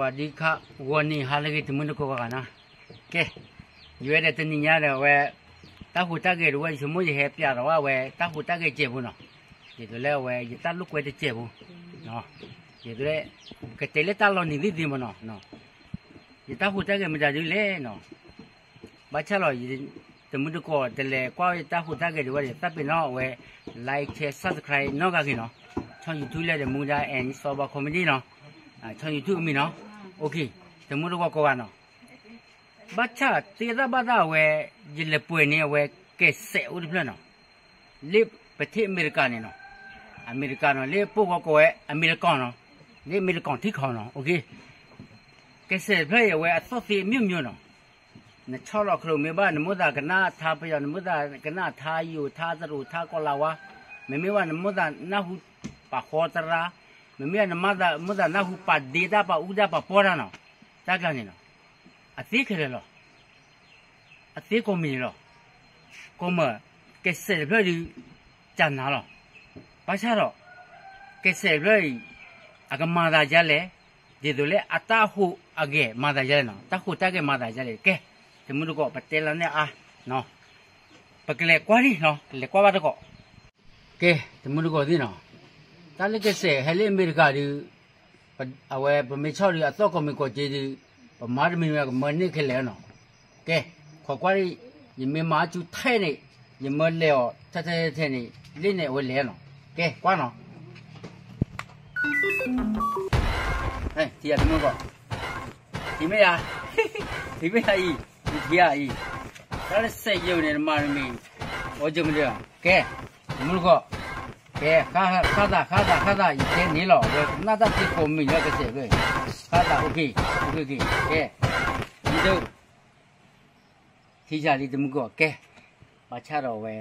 စဝၤဒံခါ ဂီၤနံၤဟါလၢအဂ့ၤ တမုၢ်တကိးဂၤနီၤ, ကဲ, ယဝဲဒၣ်တနံၤညါဒီးအဝဲ တၢ်ဟူးတၢ်ဂဲၤတဝဲ ယဆိကမိၣ်ယဟဲပျးထီၣ်ဘၣ်ဝဲ တၢ်ဟူးတၢ်ဂဲၤစဲးဖိနီၤ, ဒ်သိးလၢအဝဲ ယတၢ်လိာ်ကွဲတစဲးဖိ, ဒ်သိးလၢ ကတဲလၢတၢ်လီၤနံၤသ့ၣ်သ့ၣ်မနီၤ, ယတၢ်ဟူးတၢ်ဂဲၤမတၤဒုလဲၣ်နီၤ, ဘၣ်ဆၣ်လီၤ တမုၢ်တကိးတလဲၤကွၢ်ဝဲယတၢ်ဟူးတၢ်ဂဲၤဒံးဝဲဒီး သးပ့ၤနီၣ်အဝဲ like share subscribe နီၢ်ဂၤဂ့ၤနီၤ, ဆီၣ် YouTube လဲၣ်ဒီး မူဒါ and စီၤဘီ comedy နီၤ, ဆီၣ် YouTube အမံၤနီၤ, တမုၢ်တကိးကိးဂၤနီၤ, ဘၣ်ဆၣ်သ့သၣ်ဘၣ်သၣ်အဝဲ ယလဲၤပှဲၤန့ၢ်အဝဲ ကဲးစဲးအိၣ်တဖျၢၣ်နီၤ, လၢပထံၣ်အမဲရကၤန့ၣ်နီၤ, အမဲရကၤနီၤ လၢပှိၢ်ဂီၤကိးဝဲ အမဲရကၤနီၤ, လၢအမဲရကၤထံခီနီၤ, ကဲးစဲးတဖျၢၣ်အံၤ အဝဲအသီၣ်သ့အမျိုးမျိုးနီၤ, နဆီၣ်လီၤခလိာ်မ့ၢ်ဘၣ် နမိၣ်သးကနၣ်ထါပယီၤ နမိၣ်သးကနၣ်ထါယိာ်ထါသရိာ်ထါကီၤလၤဝါ, မ့မ့ၢ်ဘၣ်နမိၣ်သးနၢ်ဟူပာ်ဃီတရါ, မ့မ့ၢ်ဘၣ်နမိၣ်သး နမိၣ်သးနၢ်ဟူပာ်ဒ့တၢ်ပာ်အူတၢ်ပာ်ပီတၢ်နီၤ, တၢ်ကျါန့ၣ်နီၤ, အသ့ခဲလၢာ်လီၤ. အသ့ကိးမံၤန့ၣ်လီၤ. ကိးမၢ် ကဲးစဲးတဖျၢၣ်ဒုး ကနၤလီၤ. ဘၣ်ဆၣ်ဒီး ကဲးစဲးတဖျၢၣ်အံၤ အကမၤသးဒ်လဲၣ်, ဒ်သိးလၢအတၢ်ဟူးအဂဲၤမၤသးဒ်လဲၣ်နီၤ, တၢ်ဟူးတၢ်ဂဲၤမၤသးဒ်လဲၣ်. ကဲ, တမုၢ်တကိး ပတဲလီၤန့ၢ်အါ, ပကလဲၤကွၢ်ဒံးနီၤ, လဲၤကွၢ်ဘၣ်တကိး. ကဲ, တမုၢ်တကိးသ့ၣ်နီၤ, တၢ်လၢကဲးစဲးဟဲလၢအမဲရကၤဒုး အဝဲပမ့ၢ်ဆီၣ်ဒုးအသီၣ်ကိးမံၤကိးက့ဒုး ပမၤတမံၤမံၤကမၢန့ၢ်ခဲလၢာ်နီၤ. ကဲ, ခိးကွၢ်ဒံး, ယမ့ၢ်မၤအီၤစူၤထဲန့ၣ်, ယမၢလဲၤအီၤထဲထဲထဲန့ၣ် လ့ၣ်န့ၣ်အဝဲလဲၤနီၤ. ကဲ, ကွၢ်နီၤ. ထံၣ်ယၤတမုၢ်တကိး, ထံၣ်မ့ၢ်ယၤ, ထံၣ်မ့ၢ်ယၤအံၤ, ထံၣ်ယၤအံၤ, တၢ်လၢစဲးယိာ်န့ၣ် နမၤတမံၤ, အိၣ်ကမုၢ်ဒီး, ကဲ, တမုၢ်တကိး, ကဲ, ဃၣ်သး ဃၣ်သး ဃၣ်သး ယတဲန့ၣ်လီၤ, ဝဲကနၣ်တၢ်သ့ကိးမံၤလၢကဲးစဲးဖျၢၣ်, ဃၣ်သး အိၣ်က့ၤ, အိၣ်က့ၤ, ကဲ, ဒ်သိး ထံၣ်ယၤလံတမုၢ်တကိး, ကဲ, ဘၣ်ဆၣ်ဒီးဝဲ,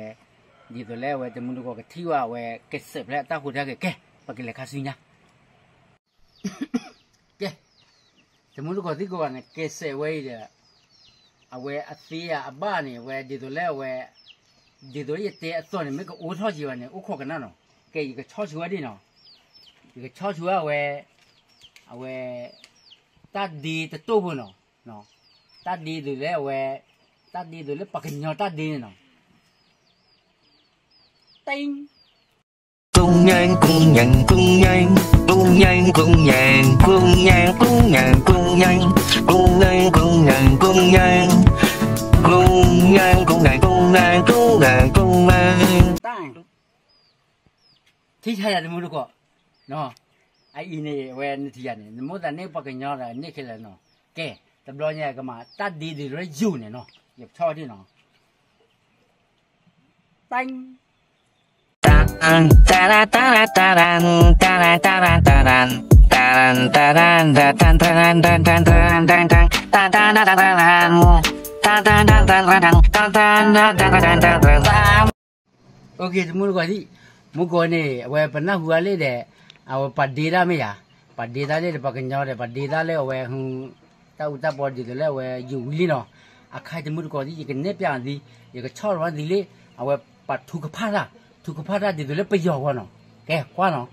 ဒ်သိးလၢအဝဲတမုၢ်တကိးကထံၣ်ဘၣ်ဝဲ ကဲးစဲးဖျၢၣ်အတၢ်ဟူးတၢ်ဂဲၤ, ကဲ, ပကလဲၤခါဆူညါ ကဲ, တမုၢ်တကိးသ့ၣ်ကိးဂၤန့ၣ် ကဲးစဲးဝဲအံၤဒီး, အဝဲအသ့အဘၣ်န့ၣ် အဝဲဒ်သိးလၢအဝဲ, ဒ်သိးလၢယတဲအသိးန့ၣ် မ့ၢ်ကအိၣ်ထီၣ်က့ၤဘၣ်န့ၣ် အိၣ်ခိးကနၣ်နီၤ. ကဲ, ယကဆီၣ်ဆိဝဲဒၣ်နီၤ, ယကဆီၣ်ဆိဝဲအဝဲ, အဝဲ, တၢ်ဒ့တတိၢ်ဖိနီၤ, တၢ်ဒ့ဒ်သိးလၢအဝဲ, တၢ်ဒ့ဒ်သိးလၢပှၤကညီတၢ်ဒ့န့ၣ်နီၤ. တ့ Kung yang, kung yang, kung yang, kung yang, kung yang, kung yang, kung yang, kung yang, kung yang, kung yang, kung yang, kung yang, kung yang, kung yang, kung yang, kung yang, kung yang. ထံၣ်ယၤတမုၢ်တကိး, အအံၤန့ၣ် အဝဲနထံၣ်ယၤန့ၣ် နမိၣ်သးန့ၢ်ပှၤကညီဒီးန့ၢ်ခဲလၢာ်နီၤ. ကဲ, တဘျီညါကမၤတၢ်ဒ့ဒ်သိးလၢယိာ်န့ၣ်နီၤ, ယကဆီၣ်ဒၣ်နီၤ. တ့ တမုၢ်တကိးသ့ၣ်, မုၢ်ကိးန့ၣ် အဝဲပနၢ်ဟူအါလံဒီး, အဝဲပှၤဒ့တၢ်မ့ၢ်ယၤ, ပှၤဒ့တၢ်လၢဒီးပှၤကညီဒီး ပှၤဒ့တၢ်လၢအဝဲ, တၢ်အူတၢ်ပီဒ်သိးလၢအဝဲယိာ်ဝံၤလံနီၤ. အခါတမုၢ်တကိးသ့ၣ် ယကနဲၣ်ပျးနၤသ့, ယကဆီၣ်လီၤနၤသ့လံ, အဝဲပှၤထုကဖၣ်တၢ်, ထုကဖၣ်တၢ်ဒ်သိးလၢပယီၤအဂီၢ်နီၤ. ကဲ, ကွၢ်နီၤ.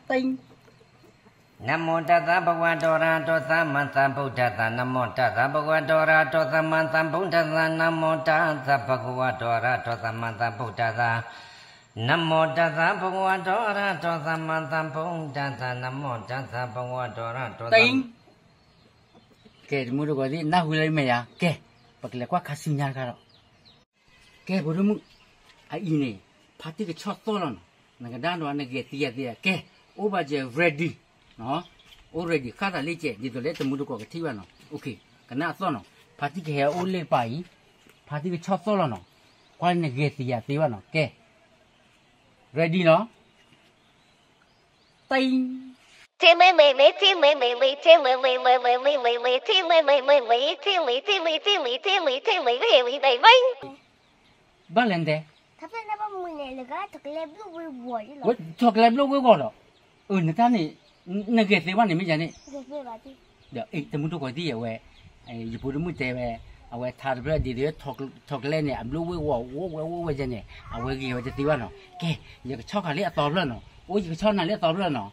တ့ Namo tassa bhagavato arahato sammāsambuddhassa. Namo tassa bhagavato arahato sammāsambuddhassa. Namo tassa bhagavato arahato sammāsambuddhassa. Namo tassa bhagavato arahato sammāsambuddhassa. Namo tassa bhagavato arahato sammā ကဲ, တမုၢ်တကိးသ့ၣ် နၢ်ဟူလၢမ့ၢ်ယၤ, ကဲ, ပကလဲၤကွၢ်ခါဆူညါတခါဒီး. ကဲ, ဖိဒိၣ်မုၣ်, အအံၤန့ၣ်, ဖါတံၢ်ကဆီၣ်သီၣ်လီၤနီၤ, နကဒါဒီးနဂဲၤသံယၤသ့ဧါ, ကဲ, အိၣ်ဘၣ်စဲး ready, အိၣ် ready ဃၣ်သးလ့ၣ်ကဲး ဒ်သိးလၢတမုၢ်တကိးကထံၣ်ဘၣ်နီၤ. ကနၣ်အသီၣ်နီၤ, ဖါတံၢ်ကဟဲအိၣ်လၢပၢ်အံၤ, ဖါတံၢ်ကဆီၣ်သီၣ်လီၤနီၤ, ကွၢ်လၢနဂဲၤသံယၤသ့ဘၣ်နီၤ. ကဲ, ready နီၤ. တ့ ဘၣ်လဲၣ်တဲ, ဝဲ chocolate ဘျီၣ်ဝ့ၢ်ဝီၤဒီး, အၢ နတၢ်န့ၣ်, နဂဲၤသ့ဘၣ်န့ၣ်မ့ၢ်ယၤန့ၣ်, ဒီး တမုၢ်တကိးသ့ၣ်အဝဲ, ယဖိတမုၢ်တဲဝဲ, အဝဲထါတဖျၢၣ်ဒ်သိးလၢ chocolate န့ၣ် အဘျီၣ်ဝ့ၢ်ဝီၤ ဝဲဝဲဝဲယဲန့ၣ် အဝဲဂ့ၤဝဲတသ့ဘၣ်နီၤ. ကဲ, ယကဆီၣ်ဃာ်လၢအသီဖျၢၣ်နီၤ, အိၣ် ယကဆီၣ်နၤလၢအသီဖျၢၣ်နီၤ.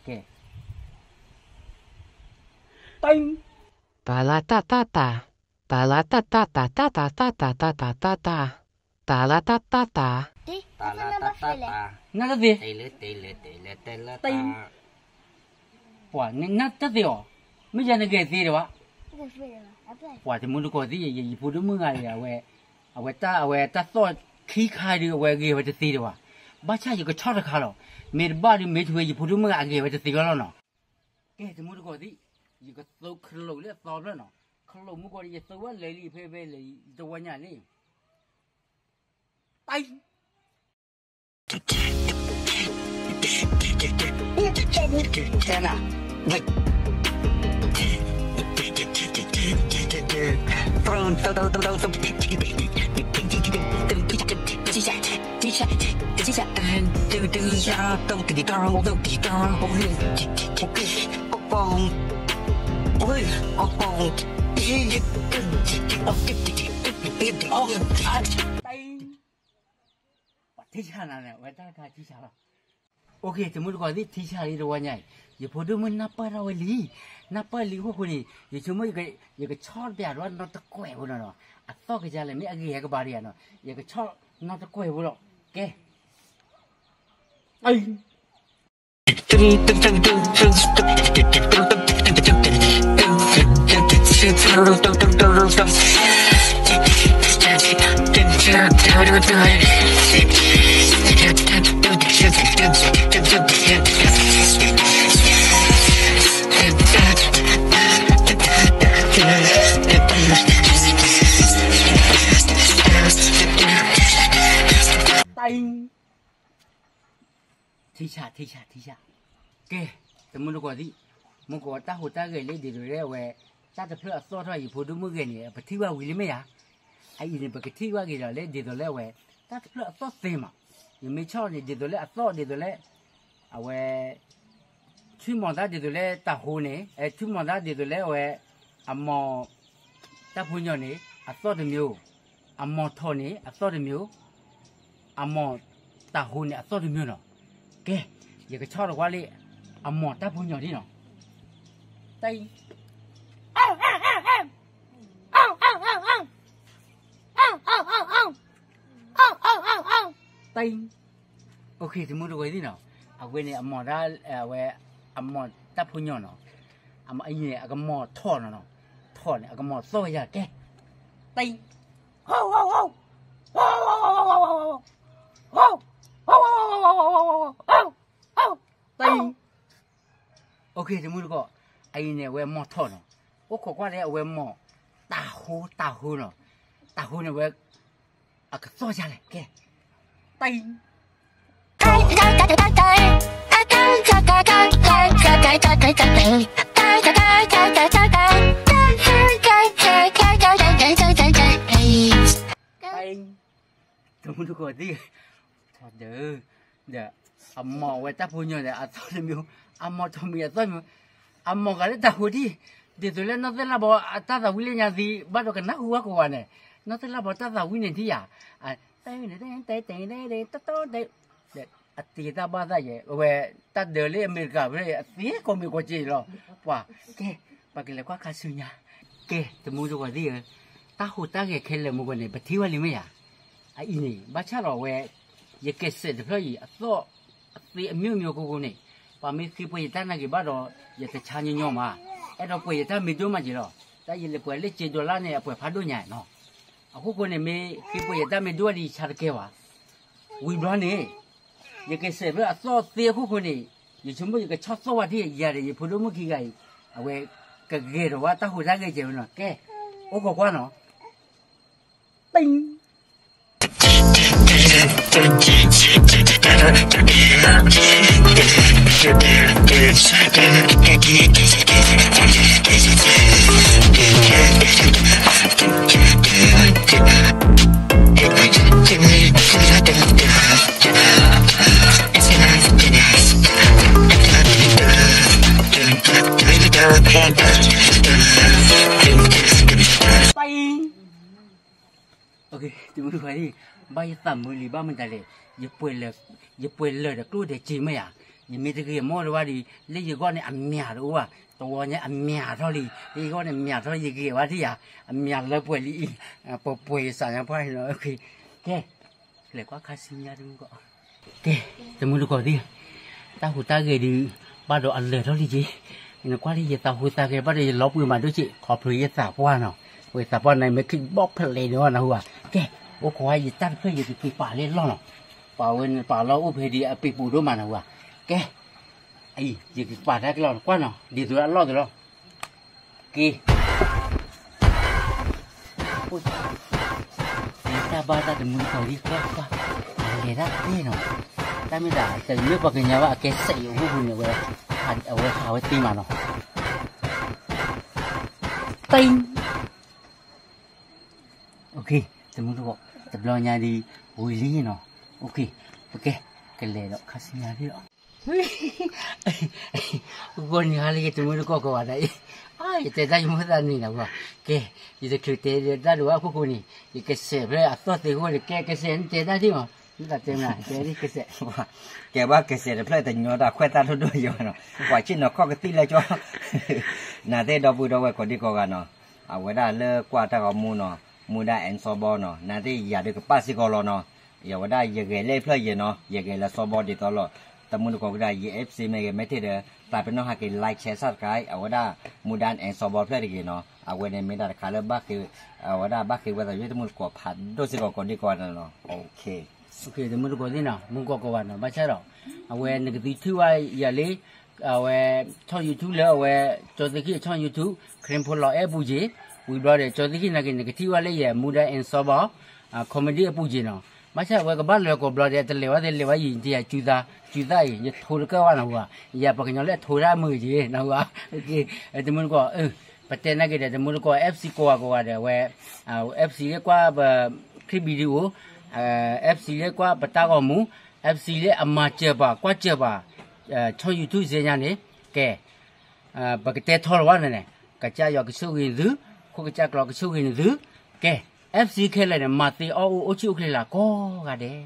ကဲ, တၢ်အံၤ, တၢ်လၢတၢ်တၢ်တၢ်, တၢ်လၢတၢ်တၢ်တၢ် တၢ်တၢ်တၢ်တၢ်တၢ်တၢ်တၢ်တၢ်, တၢ်လၢတၢ်တၢ်တၢ်, တၢ်လၢတၢ်တၢ်တၢ်, နတသ့, တၢ်အံၤ, ပှၤနတသ့အီၤ, မ့ၢ်ယၤနဂဲၤသ့ဒံးဘၣ်, ပှၤတမူတကိးသ့ၣ် ယဖိဒိၣ်မုၣ်ဂၤအံၤ အဝဲ, အဝဲတၢ်သီၣ်ခံခါဒီး အဝဲဂဲၤဝဲတသ့ဒံးဘၣ်, ဘၣ်ဆၣ်ယကဆီၣ်တခါလီၤ, မ့ၢ်တဘၣ်ဒီး မ့ၢ်ထူဝဲယဖိဒိၣ်မုၣ်ဂၤအဂဲၤဝဲတသ့ဘၣ်လီၤနီၤ, ကဲတမူတကိးသ့ၣ်, ယကသိခလိာ်လၢအသီဖျၢၣ်နီၤ, ခလိာ်မူကီးဒီး ယသိဝဲလၢာ်လံ ဖဲဖဲလၢာ် ယတဝီညါလံ, တၢ်အံၤ ပှၤထံဆးနၤန့ၣ် အဝဲတၢ်တခါထံဆးလီၤ, အိၣ်ခ့ တမူတကိးသ့ၣ် ထံဆးလံတဝီညါအံၤ, ယဖိဒိၣ်မုၣ်နၢ်ပၢၢ်ထီၣ်ဝဲလံ, နၢ်ပၢၢ်လံအဃိဃိန့ၣ် ယဆိကမိၣ် ယကဆီၣ်တပျးဒီးနီတကွဲးဖိနီၤနီၤ, အသီၣ်ကစၢ်လဲၣ် မ့ၢ်အဂ့ၤဟဲကဘၣ်ဒီးယၤနီၤ, ယကဆီၣ်နီတကွဲးဖိလီၤ, ကဲ တၢ်အံၤ ထံဆး ထံဆး ထံဆး, ကဲ တမူတကိးသ့ၣ်, မူကီးတၢ်ဟူးတၢ်ဂဲၤလၢဒ်သိးလၢအဝဲ တၢ်တဖျၢၣ်အသီၣ်ထီၣ် ယဖိဒိၣ်မုၣ်ဂဲၤန့ၣ် ပထံၣ်ဘၣ်ဝံၤလံမ့ၢ်ဧါ, အအံၤန့ၣ် ပကထံၣ်ဘၣ်က့ၤဒီးလၢဒ်သိးလၢအဝဲ တၢ်တဖျၢၣ်အသီၣ်သ့မး, ယမ့ၢ်ဆီၣ်န့ၣ် ဒ်သိးလၢအသီၣ် ဒ်သိးလၢ အဝဲ ထွံၣ်မီၤသၣ်ဒ်သိးလၢတၢ်ဟူးန့ၣ် ထွံၣ်မီၤသၣ်ဒ်သိးလၢအဝဲ အမီၤ တၢ်ဖိညီန့ၣ် အသီၣ်တမျိုး, အမီၤထီၣ်န့ၣ် အသီၣ်တမျိုး, အမီၤတၢ်ဟူးန့ၣ် အသီၣ်တမျိုးနီၤ, ကဲ ယကဆီၣ်တကွၢ်လံ အမီၤတၢ်ဖိညီဒ်နီၤ, တၢ်အံၤ တၢ်အံၤ အိၣ်ခ့ တမူတကိးသ့ၣ်နီၤ, အဝဲန့ၣ် အမီၤဒၣ် အဝဲ အမီၤတၢ်ဖိညီနီၤ, အအံၤန့ၣ် အကမီၤထီၣ်နီၤနီၤ, ထီၣ်န့ၣ် အကမီၤသီၣ်ဝဲယၤကဲ, တၢ်အံၤ တၢ်အံၤ အိၣ်ခ့ တမူတကိး, အအံၤန့ၣ် အဝဲမီၤထီၣ်နီၤ, အိၣ်ခိးကွၢ်လၢအဝဲမီၤ တၢ်ဟူး တၢ်ဟူးနီၤ, တၢ်ဟူးန့ၣ်ဝဲ အကသီၣ်ယၤလဲၣ် ကဲ, တၢ်အံၤ တၢ်အံၤ တမူတကိးသ့ၣ်, ဒီး ဒီး အမီၤဝဲတၢ်ဖိညီဒီး အသီၣ်တမျိုး, အမီၤထီၣ်မံၤအသီၣ်တမျိုး, အမီၤဂၤလၢတၢ်ဟူးဒ်, ဒ်သိးလၢနီၢ်သ့ၣ်လၢ်ဘီအတၢ်သးဝံၣ်လၢညါသံ ဘၣ်ဒီးကနၢ်ဟူဝဲကိးဂၤန့ၣ်, နီၢ်သ့ၣ်လၢ်ဘီတၢ်သးဝံၣ်န့ၣ်ဒ်ယၤ, အသ့တၢ်ဘၣ်သးယဲ အဝဲတၢ်ဒၢးလၢအမဲရကၤဖဲ အသ့ကိးမံၤကိးက့ၤလီၤ, ပှၤ ကဲ ပကလဲၤကွၢ်ခါဆူညါ, ကဲ တမူတကိးသ့ၣ်ဧၢ, တၢ်ဟူးတၢ်ဂဲၤခဲလၢာ်မူကီးန့ၣ် ပထံၣ်ဘၣ်လံမ့ၢ်ဧါ, အအံၤန့ၣ် ဘၣ်ဆၣ်ဒီးအဝဲ ယကဲးစဲးတဖျၢၣ်အံၤ အသီၣ်အသ့အမျိုးမျိုးကိးကိးန့ၣ်, ပှၤမ့ၢ်ဃ့ပှဲၤယတၢ်နာ်က့ၤဘၣ်ဒီး ယတဆါညီညီမး, အဲၣ်ဒိးပှဲၤယတၢ်မ့ၢ်ဒိၣ်မးက့ၤလီၤ, တၢ်ယလဲၤပှဲၤလၢက့ဒီလါန့ၣ် အပှဲၤဖးဒိၣ်ညါနီၤ, အဃိဃိန့ၣ် မ့ၢ်ဃ့ပှဲၤယတၢ်မ့ၢ်ဒိၣ်ဒ်ယဆါတကဲဘၣ်, ဝံၤဘျီန့ၣ် ယကဲးစဲးဖဲအသီၣ်သ့အခိၣ်ဃိန့ၣ်, ယဆိကမိၣ်ယကဆီၣ်သီၣ်ဝဲဒ်ယၤဒီး ယဖိဒိၣ်မုၣ်ခံဂၤအံၤ, အဝဲကဂဲၤထီၣ်ဝဲတၢ်ဟူးတၢ်ဂဲၤကဲဝဲနီၤ, ကဲ အိၣ်ခိးကွၢ်နီၤ, တၢ်အံၤ တၢ်အံၤ တမူတကိးသ့ၣ်, ဘၣ်ယသးမုာ်လံဘၣ်မတၤလဲၣ်, ယပှဲၤလၢာ်ဒီးကျိၣ်ဒီးစ့မ့ၢ်ဧါ, ယမ့ၢ်တဂ့ၤအမိၢ်တဝါဒီး လၢယဂီၢ်န့ၣ်အမ့ၢ်တအိၣ်ဘၣ်, အဝဲန့ၣ်အမၠးထီၣ်လံ, ယဂီၢ်န့ၣ်မၠးထီၣ်ယဂဲၤဝဲဒံးယၤ, အမၠးလၢပှဲၤလံအံၤ, ပှဲၤပှဲၤယစးညါပှၢ်လီၤ, ကဲ, လဲၤကွၢ်ခါဆူညါတမုၢ်တကိး, ကဲ, တမုၢ်တကိးသ့ၣ်, တၢ်ဟူးတၢ်ဂဲၤဒုး, ဘၣ်ဒီးအလဲၤထီၣ်လံက့ၤ, နကွၢ်လံယသးဟူသးဂဲၤဘၣ်ဒီးယလီၤပှ့ၤမးဒိၣ်က့ၤ ခီဖျိယသးပှၢ်နီၤ, ဝဲသးပှၢ်န့ၣ်မ့ၢ်ခံဘီၣ်ဖဲလဲၣ်န့ၣ်ဝဲနဟူဧါ, ကဲ, အိၣ်ခိးဝဲယတၢ်တဖျၢၣ်ယကက့ၤပာ်လၢလီၢ်နီၤ, ပာ်ဝဲန့ၣ်ပာ်လီၢ်အိၣ်ဖဲဒ်အပံၤပူၤဒိၣ်မးနဟူဧါ, ကဲ အံၤ ယကပာ်တၢ်ကလီၤကွၢ်နီၤ, ဒ်သိးအလီၢ်က့ၤလီၤ, က့ၤ, တၢ်ဘၣ်တၢ်တမုၢ်တကိးဒ်ကွၢ်ကွၢ်, အလဲၤတၢ်သ့နီၤ, တၢ်မ့ၢ်ဒၣ် တမ့ၢ်ပှၤကညီဘၣ် အကဲစဲးယိၤအဃိဃိန့ၣ် အဝဲဟးဝဲသ့မးနီၤ, တံ တမုၢ်တကိး, တဘျီညါဒ် ဝံၤလံနီၤ, ပကဲ, ကလဲၤဒီးခါဆူညါလံလီၤ, ဂီၢ်နံၤဟါလၢယတမုၢ်တကိးကိးဂၤဒဲးအံၤ, ယတဲတၢ်ယမိၢ်သးန့ၣ်နီၤ, ကဲ, ယတချုးတဲတၢ်ဒိၣ်ဘၣ်အခိၣ်ဃိန့ၣ်, ယကစဲးဖျဲၣ်အသီၣ်သ့အဃိန့ၣ် ကဲကစဲးနတဲတၢ်ဒ်မး, မ့ၢ်သးတဲမနုၤ တဲဒ်ကစဲး ကဲဘၣ်ကစဲးတဖျၢၣ်တညီတၢ်ခွဲးတၢ်ထီၣ်ဒိၣ်ယီၤနီၤ, ပှၤဆ့ၣ်နီၤခီၣ်ကသံၣ်လၢကၠီ, နသ့ၣ်ဒီပုၢ်ဒီဝဲၢ်ကိးဒံကိးဂၤနီၤ, အဝဲဒၣ်လၢကွၢ်တၢ်ဂီၤမူနီၤ, မူဒါ and စီၤဘီနီၤ, နသ့ၣ်ယၤဒုးကပၣ်စ့ၢ်ကီးလီၤနီၤ, ယဝဲဒၣ်ယဂဲၤလၢဖျၢၣ်ယဲနီၤ, ယဂဲၤလၢစီၤဘီဒ်သိးလီၤ, တမုၢ်တကိးကဒါ ယ FC မ့ၢ်ဂ့ၤ မ့ၢ်ထံၣ်ဒီး သးပ့ၤနီၣ်ဟးက့ၤ like share subscribe အဝဲဒၣ် မူဒါ and စီၤဘီဖျၢၣ်တဂ့ၤနီၤ, အဝဲန့ၣ်မ့ၢ်ဒၣ်တခါလၢဘၣ်ဃ့, အဝဲဒၣ်ဘၣ်ဃ့ဝဲသးယိၣ်တမုၢ်တကိးဖးဒိၣ်စ့ၢ်ကီးကိးဒံကိးဂၤနီၤ, တမုၢ်တကိးသ့ၣ်နီၤ, မူကိးကိးဂၤနီၤ, ဘၣ်ဆၣ်ဒီး အဝဲနကသံထုဝဲယၤလံ, အဝဲ ဆီၣ် YouTube လၢအဝဲ ကၠီသ့ၣ်ခံအဆီၣ် YouTube ခရံာ်ဖိလီၤအဲၣ်ပူၤက့ၤ, ဝံၤဘျီဒီး ကၠီသ့ၣ်ခံနာ်က့ၤ နကထံၣ်ဝဲလၢယ မူဒါ and စီၤဘီ comedy အပူၤက့ၤနီၤ, ဘၣ်ဆၣ်အဝဲကဘၣ်လဲၤကိးဘျီဒီး တလဲၤဝဲသ့လဲၤဝဲယံၤ တယၤကၠူသး, ကၠူသးအံၤ ယထိတကၢၢ်ဘၣ်နီၤဟူဧါ, ယၤပှၤကညီလၢအထိတၢ်မုာ်က့ၤနီၤဟူဧါ, တမုၢ်တကိး, ပတဲနာ်က့ၤဒီး တမုၢ်တကိး FC ကိးဂၤကိးဂၤဒီး အဝဲ FC လၢကွၢ်ပ clip video, FC လၢကွၢ်ပတၢ်ဂီၤမူ, FC လၢအမၤစၢၤပှၤ ကွၢ်စၢၤပှၤ, ဆီၣ် YouTube စ့ညါန့ၣ်, ကဲ, ပကတဲထီလီၤဘၣ်န့ၣ်, ကစၢ်ယွၤကဆိၣ်ဂ့ၤနသု, ခိၣ်ကစၢ်ကျီကဆိၣ်ဂ့ၤနသု, ကဲ, FC ခဲလၢာ်န့ၣ် မၤသ့အီၣ်အိၣ်အိၣ်ဆူၣ်အိၣ်ချ့လၢကိးဂၤဒဲး